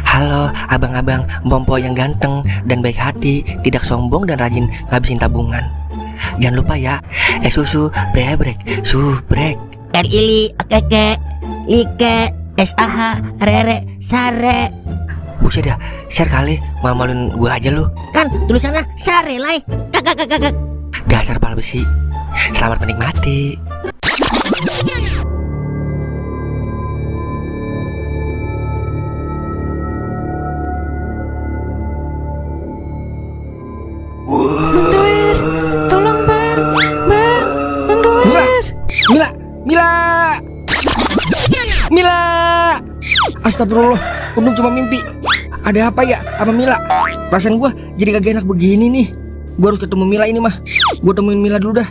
Halo abang-abang Bompo yang ganteng dan baik hati, tidak sombong dan rajin ngabisin tabungan. Jangan lupa ya, susu brebrek, subrek. Ili, keke, like, SAH, rere, sare. Buset dah, share kali, malu-maluin gua aja lu. Kan tulisannya sare lai. Kakak. Dasar pala besi. Selamat menikmati. Tolong bang, Bang Doer. Mila. Astagfirullah, untung cuma mimpi. Ada apa ya sama Mila? Perasaan gua jadi kagak enak begini nih. Gua harus ketemu Mila ini mah. Gua temuin Mila dulu dah.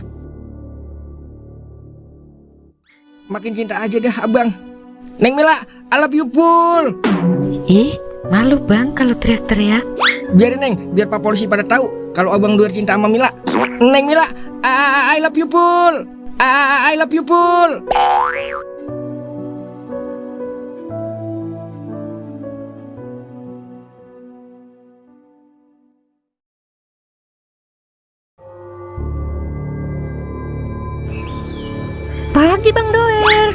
Makin cinta aja dah abang. Neng Mila, I love you full. Ih, malu bang kalau teriak-teriak. Biarin Neng, biar Pak Polisi pada tahu kalau abang Doer cinta sama Mila. Neng Mila, I love you full. I love you full. Pagi Bang Doer.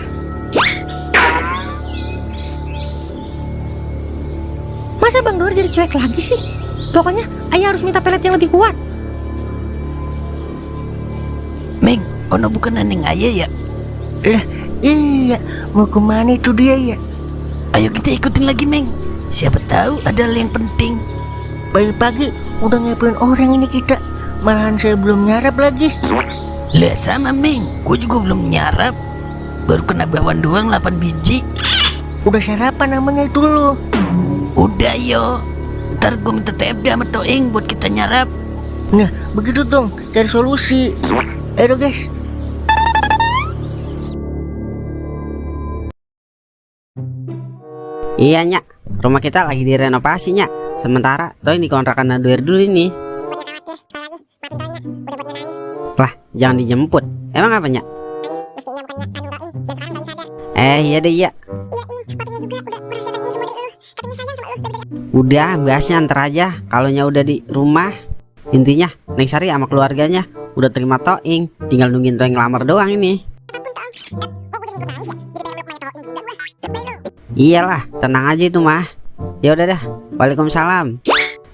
Masa Bang Doer jadi cuek lagi sih? Pokoknya ayah harus minta pelet yang lebih kuat. Meng, ono bukan neng ayah ya? Lah, iya, mau kemana itu dia ya? Ayo kita ikutin lagi Meng. Siapa tahu ada hal yang penting. Pagi-pagi udah ngepoin orang ini kita. Malahan saya belum nyarap lagi. Lah sama Meng, gue juga belum nyarap. Baru kena bawaan doang 8 biji. Udah sarapan namanya itu lo. Udah yo, ntar gue minta TFD sama Toing buat kita nyarap. Nah, begitu dong, cari solusi. Ayo guys. Iya Nyak, rumah kita lagi direnovasi Nyak. Sementara Toing di kontrakan Doer dulu ini. Lah, jangan dijemput. Emang apa Nyak? Iya deh iya. Udah, bahasnya ntar aja. Kalau nya udah di rumah. Intinya Neng Sari sama keluarganya udah terima Toing, tinggal nungguin Toing ngelamar doang ini. Iyalah, tenang aja itu mah. Ya udah dah, waalaikumsalam.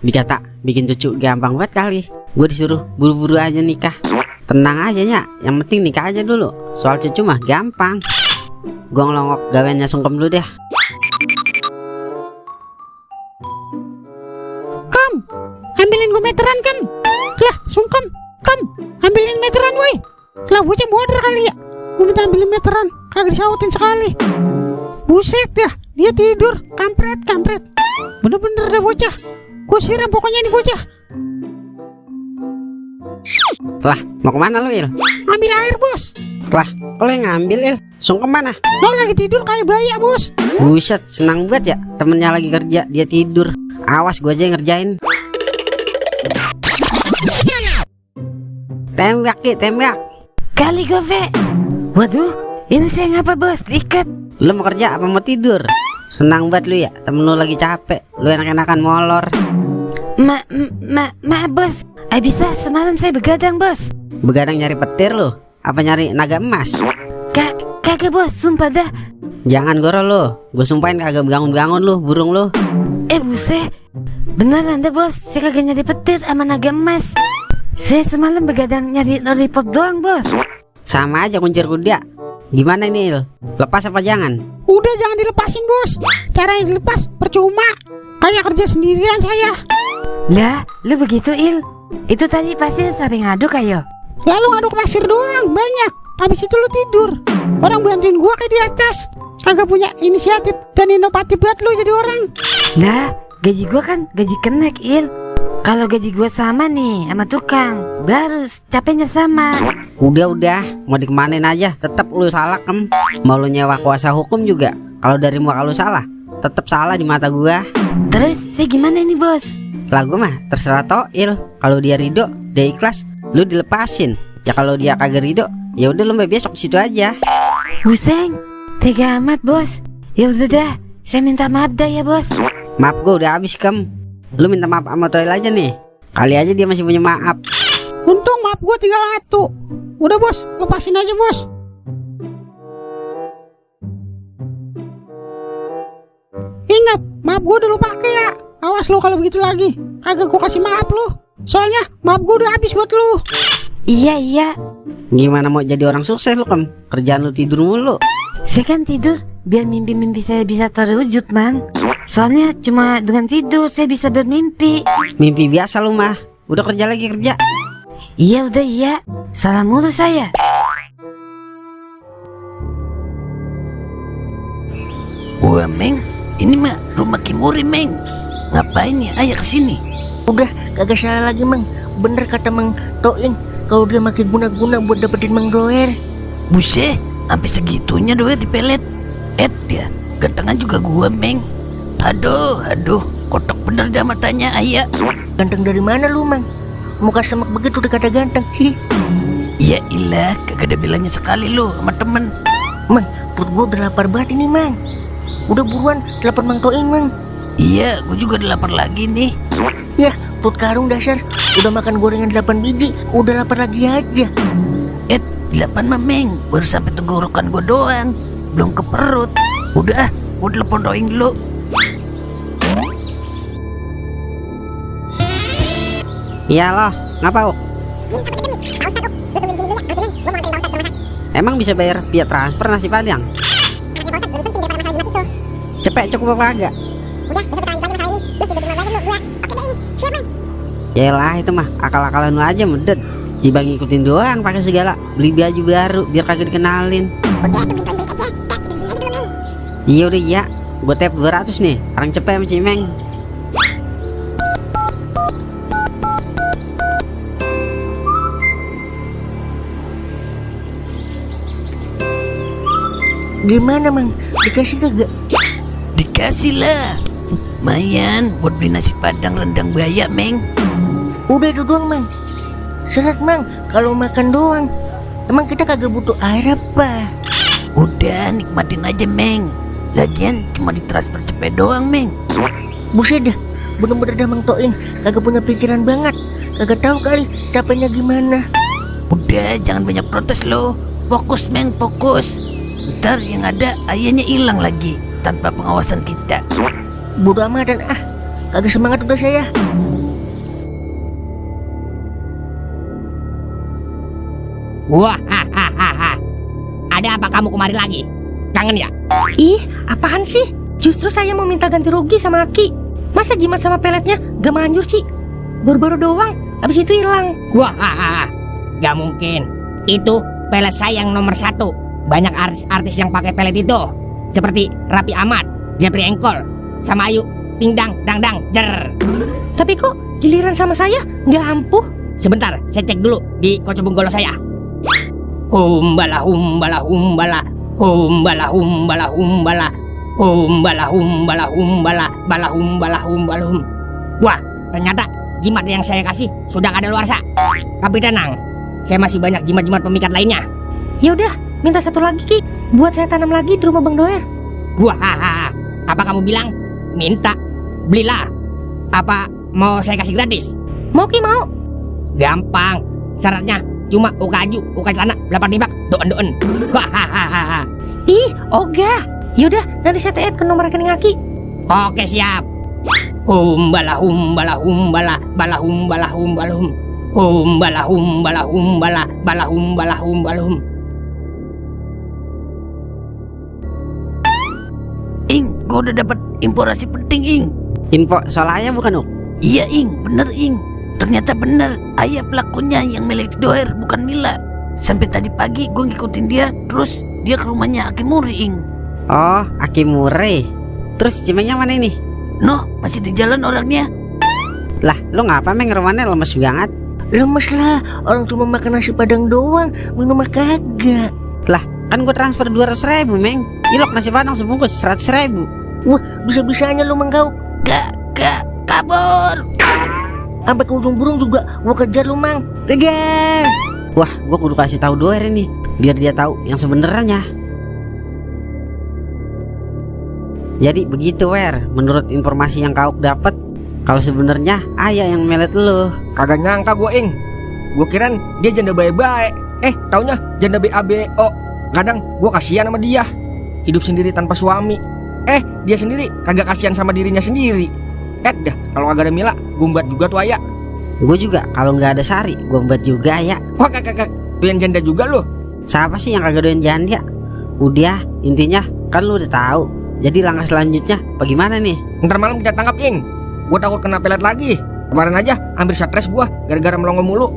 Dikata bikin cucu gampang banget kali. Gue disuruh buru-buru aja nikah. Tenang aja Nyak, yang penting nikah aja dulu. Soal cucu mah gampang. Gue ngelongok gawennya sungkem dulu deh. Kam, ambilin gue meteran Kam. Lah, sungkem. Kam, ambilin meteran woi. Lah bocah bodoh kali ya. Gue minta ambilin meteran, kagak disautin sekali. Buset dah, dia tidur. Kampret. Bener-bener deh bocah. Gue siram pokoknya ini bocah. Lah, mau kemana lu Il? Ambil air bos. Lah, kok lo yang ngambil Il? Sungkem mana? Lo lagi tidur kayak bayi bos. Buset, senang banget ya. Temennya lagi kerja, dia tidur. Awas gue aja yang ngerjain. Tembak. Kali Gove. Waduh, ini saya ngapa bos? Ikat. Lu mau kerja apa mau tidur? Senang banget lu ya, temen lu lagi capek. Lu enak-enakan molor. Ma bos. Bisa semalam saya begadang bos. Begadang nyari petir lu? Apa nyari naga emas? Kagak bos, sumpah dah. Jangan goro lu. Gue sumpahin kagak bangun-bangun lu, burung lu. Buset. Beneran deh bos, saya kagak nyari petir sama naga emas. Saya semalam begadang nyari lollipop doang bos. Sama aja kuncir kuda. Gimana ini Il? Lepas apa jangan? Udah jangan dilepasin bos. Caranya dilepas percuma. Kayak kerja sendirian saya. Lah, lu begitu Il. Itu tadi pasti sampai ngaduk ayo. Lalu ngaduk pasir doang banyak. Habis itu lu tidur. Orang bantuin gua kayak di atas. Agak punya inisiatif dan inovatif banget lu jadi orang. Lah, gaji gua kan gaji kenek Il. Kalau gaji gua sama nih sama tukang, baru capeknya sama. Udah, mau dikemanin aja, tetap lu salah Kem. Mau lu nyewa kuasa hukum juga, kalau dari muka lu salah, tetap salah di mata gua. Terus saya gimana nih bos? Lah gua mah terserah Toil. Kalau dia ridho, dia ikhlas, lu dilepasin. Ya kalau dia kagak ridho, ya udah lu besok situ aja. Buseng, tega amat bos. Ya udah dah, saya minta maaf dah ya bos. Maaf gue udah habis Kem. Lu minta maaf sama Toil aja nih. Kali aja dia masih punya maaf. Untung maaf gue tinggal 1. Udah bos, lepasin aja bos. Ingat, maaf gue udah lu pakai ya. Awas lu kalau begitu lagi. Kagak gue kasih maaf lu. Soalnya maaf gue udah habis buat lu. Iya. Gimana mau jadi orang sukses lu Kem? Kerjaan lu tidur mulu. Saya kan tidur biar mimpi-mimpi saya bisa terwujud, Mang. Soalnya cuma dengan tidur saya bisa bermimpi. Mimpi biasa lu mah. Udah kerja lagi kerja. Iya udah iya. Salah mulu saya. Wah Meng, ini mah rumah Kimuri Meng. Ngapain ya ayah kesini? Udah kagak salah lagi Mang. Bener kata Mang Toin, kalau dia makin guna-guna buat dapetin Mang Doer. Buset, sampai segitunya Doer dipelet. Ya, gantengan juga gua Meng. Aduh, kotok bener dah matanya ayah. Ganteng dari mana lu Mang? Muka semak begitu udah kata ganteng. Ya ilah, kagak ada bilangnya sekali lu sama temen. Mang, perut gua udah lapar banget ini Mang. Udah buruan telepon Mang Toin Mang. Iya, gua juga udah lapar lagi nih. Ya, perut karung dasar. Udah makan gorengan 8 biji, udah lapar lagi aja. 8 mah Meng, baru sampai tenggorokan gua doang. Belum ke perut. Udah, gua telepon Toin dulu. Iya loh, ngapa Uk? Emang bisa bayar via transfer nasi padang? Cepet cukup apa agak? Yalah itu mah akal-akalan lu aja medet. Jibang ngikutin doang pakai segala. Beli baju baru biar kagak dikenalin. Iya udah iya. Gue tap 200 nih. Orang cepet sama Cimeng. Gimana Mang? Dikasih kagak? Dikasih lah. Lumayan buat beli nasi padang rendang buaya Meng. Udah itu doang Mang. Seret Mang, kalau makan doang. Emang kita kagak butuh air apa? Udah nikmatin aja Meng. Lagian cuma ditransfer cepet doang Meng. Buset dah, bener-bener dah Mang Toin kagak punya pikiran banget. Kagak tahu kali capeknya gimana. Udah jangan banyak protes lo. Fokus Meng, fokus. Ntar yang ada ayahnya hilang lagi tanpa pengawasan kita. Bodo amat dan kagak semangat udah saya. Wah, ada apa kamu kemari lagi? Kangen ya? Ih, apaan sih? Justru saya mau minta ganti rugi sama Aki. Masa jimat sama peletnya gak manjur sih? Baru-baru doang, abis itu hilang. Wah, gak mungkin. Itu pelet saya yang nomor 1. Banyak artis-artis yang pakai pelet itu, seperti Raffi Ahmad, Jeffrey Engkol, sama Ayu Ting Dang Dang Dang Jer. Tapi kok giliran sama saya gak ampuh? Sebentar, saya cek dulu di kocobonggolo saya. Humbala humbala humbala, humbala humbala humbala, humbala humbala humbala, bala humbala humbala hum. Wah, ternyata jimat yang saya kasih sudah kadaluarsa. Tapi tenang, saya masih banyak jimat-jimat pemikat lainnya. Ya udah, minta satu lagi Ki, buat saya tanam lagi di rumah Bang Doer. Wah, apa kamu bilang? Minta, belilah. Apa mau saya kasih gratis? Mau Ki, mau. Gampang, syaratnya cuma ukaju, uka celana, 8 tibak, doen. Wah, Ih, ogah. Yaudah, nanti saya TF ke nomor rekening Aki. oke siap. Humbala humbala humbala, bala humbala humbala hum. Humbala humbala humbala, bala humbala humbala hum. Ing, gua udah dapat informasi penting Ing. Info soal ayah bukan Uk? Iya Ing, bener Ing. Ternyata bener, ayah pelakunya yang milik Doer bukan Mila. Sampai tadi pagi gue ngikutin dia, terus dia ke rumahnya Akimuri Ing. Oh, Akimure. Terus Cimengnya mana ini? Noh, masih di jalan orangnya. Lah, lu ngapa Meng rumahnya lemes banget? Lemes lah, orang cuma makan nasi padang doang, minum mah kagak. Lah, kan gue transfer 200.000 Meng. Ilok nasi padang sebungkus 100.000. Wah, bisa-bisanya lu menggauk. Gak, kabur. Sampai ke ujung burung juga gua kejar lu Mang. Kejar. Wah, gue kudu kasih tahu Doer ini biar dia tahu yang sebenarnya. Jadi begitu Wer, menurut informasi yang kau dapat, kalau sebenarnya ayah yang melet lu. Kagak nyangka gue Ing. Gue kirain dia janda baik-baik. Taunya janda BABO. Kadang gue kasihan sama dia, hidup sendiri tanpa suami. Dia sendiri kagak kasihan sama dirinya sendiri. Dah kalau kagak ada Mila, gue embat juga tuh ayah. Gue juga kalau nggak ada Sari, gue embat juga ya. Wah kagak doyan janda juga lu. Siapa sih yang kagak doyan janda? Udah, intinya kan lu udah tahu. Jadi langkah selanjutnya bagaimana nih? Ntar malam kita tangkap Ing. Gue takut kena pelet lagi. Kemarin aja hampir stres gue gara-gara melongo mulu.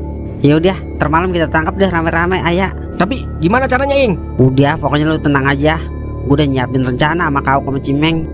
Ya udah, ntar malam kita tangkap deh rame-rame ayah. Tapi gimana caranya Ing? Udah, pokoknya lu tenang aja. Gue udah nyiapin rencana sama kau sama Cimeng.